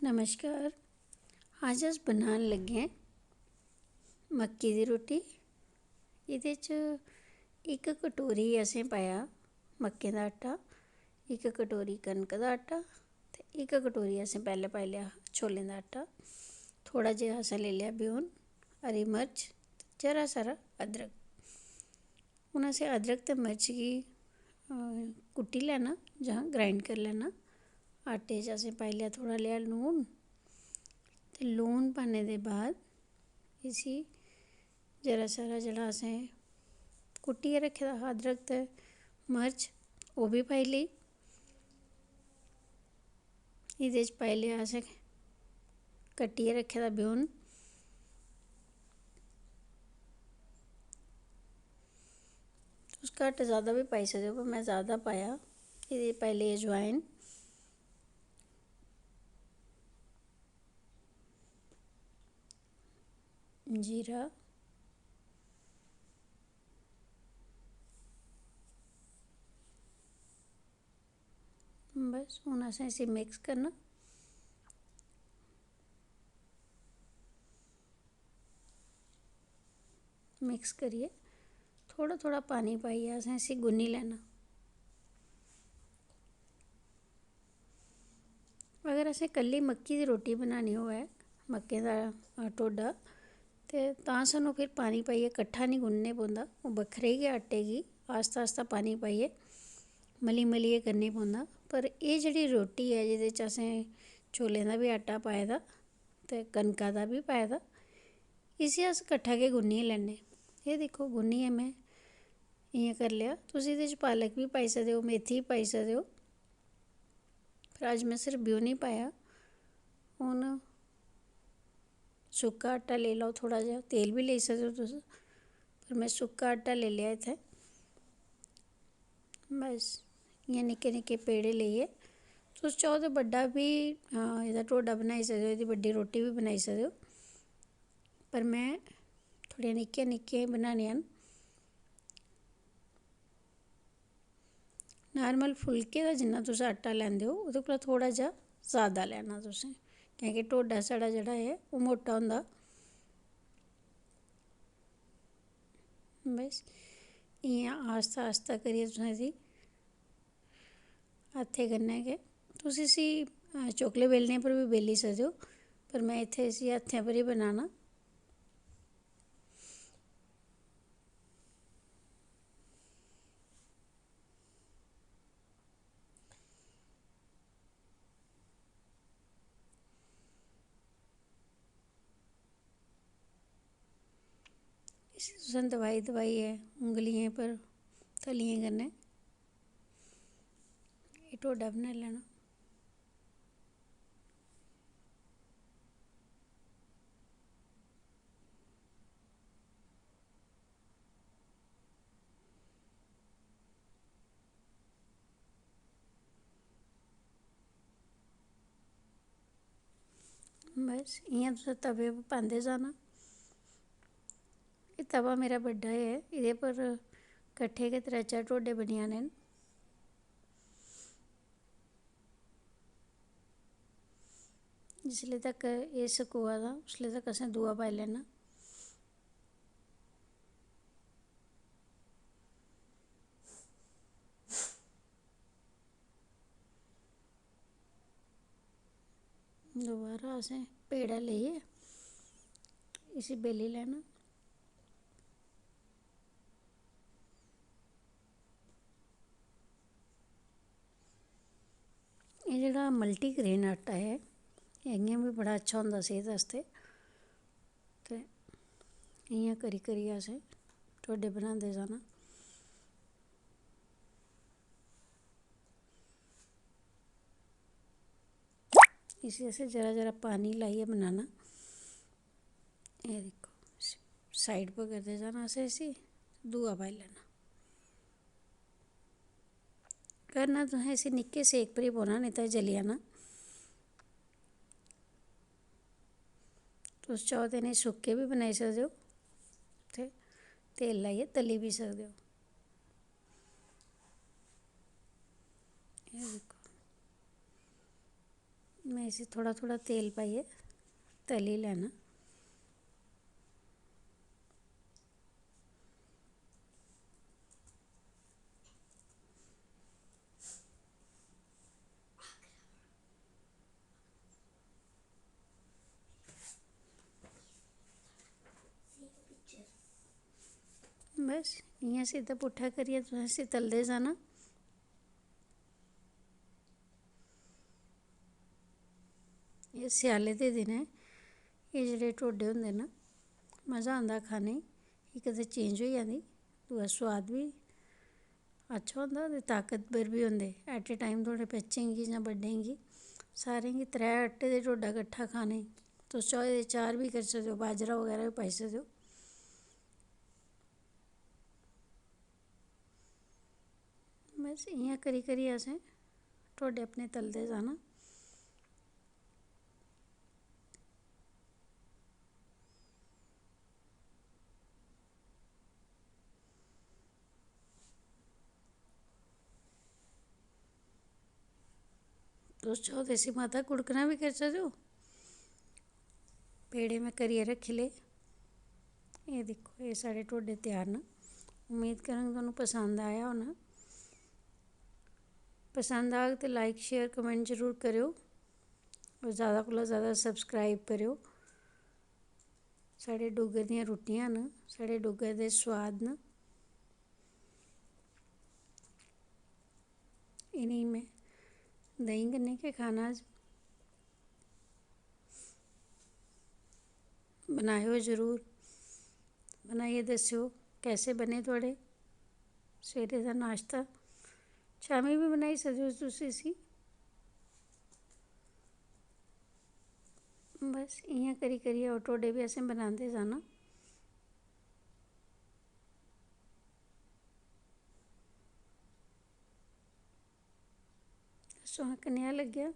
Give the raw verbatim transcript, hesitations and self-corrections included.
नमस्कार, अज्ज अस बनान लग्गे आं मक्की दी रुट्टी। एह्दे च इक कटोरी असें पाया मक्कें दा आटा, इक कटोरी कनक दा आटा ते इक कटोरी असें पैह्लें पाई लेआ छोलें दा आटा। थोह्ड़ा जेहा असें लेई लेआ ब्यून, हरी मर्च ते जरा सारा अदरक। हून असें अदरक ते मर्च गी, अ, कुट्टी लैना जां grind करी लैना। आटे च असें पाई लेआ थोह्ड़ा जेहा लून ते लून पाने दे बाद इसी जरा सारा जेह्ड़ा असें कुट्टियै रक्खे दा हा अदरक ते मर्च, ओह् बी पाई लेई। एह्दे च पाई लेआ असें कट्टियै रक्खे दा ब्यून। तुस घट्ट जादा बी पाई सकदे ओ, पर में जादा पाया। एह्दे च पाई लेई अजवाइन, जीरा, बस हून असें इसी mix करना। Mix करियै थोह्ड़ा थोह्ड़ा पानी पाइयै असें इसी गुन्नी लैना। अगर असें कल्ली मक्की दी रोटी बनानी होऐ, मक्कें दा, अ, ढोडा, ते तां सानूं फिर पानी पाइयै कट्ठा निं गुन्नने पौंदा। ओह् बक्खरे गै आटे गी आस्ता आस्ता पानी पाइयै मली मलियै करने पौंदा। पर एह् जेह्ड़ी रोटी ऐ, जेह्दे च असें चौलें दा बी आटा पाए दा ते कनका दा बी पाए दा, इसी अस कट्ठा गै गुन्नियै लैन्ने। एह् दिक्खो, गुन्नियै में इ'यां करी लेआ। तुस एह्दे च पालक बी पाई सकदे ओ, मेथी बी पाई सकदे ओ। पर अज्ज में सिर्फ ब्यून गै पाया। हून सुक्का आटा लेई लैओ, थोह्ड़ा जेहा तेल बी लेई सकदे ओ तुस, पर में सुक्का आटा लेई लेआ इत्थै। बस इ'यां निक्के निक्के पेड़े लेइयै, तुस चाहो ते बड्डा बी, हां, एह्दा ढोडा बनाई सकदे ओ, एह्दी बड्डी रोटी बी बनाई सकदे ओ। पर में थोह्ड़ियां निक्कियां निक्कियां गै बनानियां न। Normal फुल्के दा जिन्ना तुस आटा लैंदे ओ, ओह्दे कोला थोह्ड़ा जेहा जैदा लैना तुसें, कैंह् कि ढोडा साढ़ा जेह्ड़ा ऐ, ओह् मोटा होंदा। बस इ'यां आस्ता आस्ता करियै तुसें इसी हत्थै कन्नै गै, तुस इसी, अ, चकले बेलने पर बी बेली सकदे ओ, पर में इत्थै इसी हत्थै पर गै बनाना। इसी तुसें दबाई दबाइयै उंगलियें पर, तलियें कन्नै एह् ढोडा बनाई लैना। बस इ'यां तुसें तवे पर पांदे जाना। एह् तवा मेरा बड्डा ऐ, एह्दे पर कट्ठे गै त्रै चार ढोडे बनी जाने न। जिसले तक एह् सकोआ दा, उसले तक असें दूआ पाई लैना। दोबारा असें पेड़ा लेइयै इसी बेली लैना। एह् जेह्ड़ा multigrain आटा ऐ, एह् इ'यां बी बड़ा अच्छा होंदा सेह्त आस्तै। ते इ'यां करी करियै असें ढोडे बनांदे जाना। इसी असें जरा जरा पानी लाइयै बनाना। एह् दिक्खो, side पर करदे जाना असें इसी, दूआ पाई लैना। करना तुसें इसी निक्के सेक पर गै पौना, नेईं तां जली जाना। तुस चाहो ते इ'नें सुक्के बी बनाई सकदे ओ ते तेल लाइयै तली बी सकदे ओ। एह् दिक्खो। में इसी थोह्ड़ा थोह्ड़ा तेल पाइयै तली लैना। बस इ'यां सिद्धा पुट्ठा करियै तुसें इसी तलदे जाना। एह् स्याले दे दिनें एह् जेह्ड़े ढोडे होंदे न, मज़ा आंदा खाने गी। इक ते चेंज होई जंदी, दूआ सोआद बी अच्छा होंदा ते ताकतवर बी होंदे। At a time थुआढ़े बच्चें गी जां बड्डें गी, सारें गी त्रै आटे दे ढोडा कट्ठा खाने गी, तुस चाहो ते चार बी करी सकदे ओ, बाजरा बगैरा बी पाई सकदे ओ। बस इ'यां करी करी असें ढोडे अपने तलदे जाना। तुस चाहो ते इसी मता कुड़कना बी करी सकदे ओ। पेड़े में करियै रक्खी ले। एह् दिक्खो, एह् साढ़े ढोडे त्यार न। उम्मीद करङ तुहानू पसंद आया होना। पसंद आग ते like, share, comment जरूर करेओ। और ज़्यादा कोला ज़्यादा subscribe करेओ। साढ़े डुग्गर दियां रुट्टियां न, साढ़े डुग्गर दे सोआद न। इ'नेंगी में देहीं कन्नै गै खाना। बनाएओ जरूर, बनाइयै दस्सेओ कैसे बने थुआढ़े सवेरे दा नाश्ता। शामीं बी बनाई सकदे ओ तुस इसी। बस इ'यां करी करियै ओह् ढोडे बी असें बनांदे जाना। सोआद कनेहा लग्गेआ,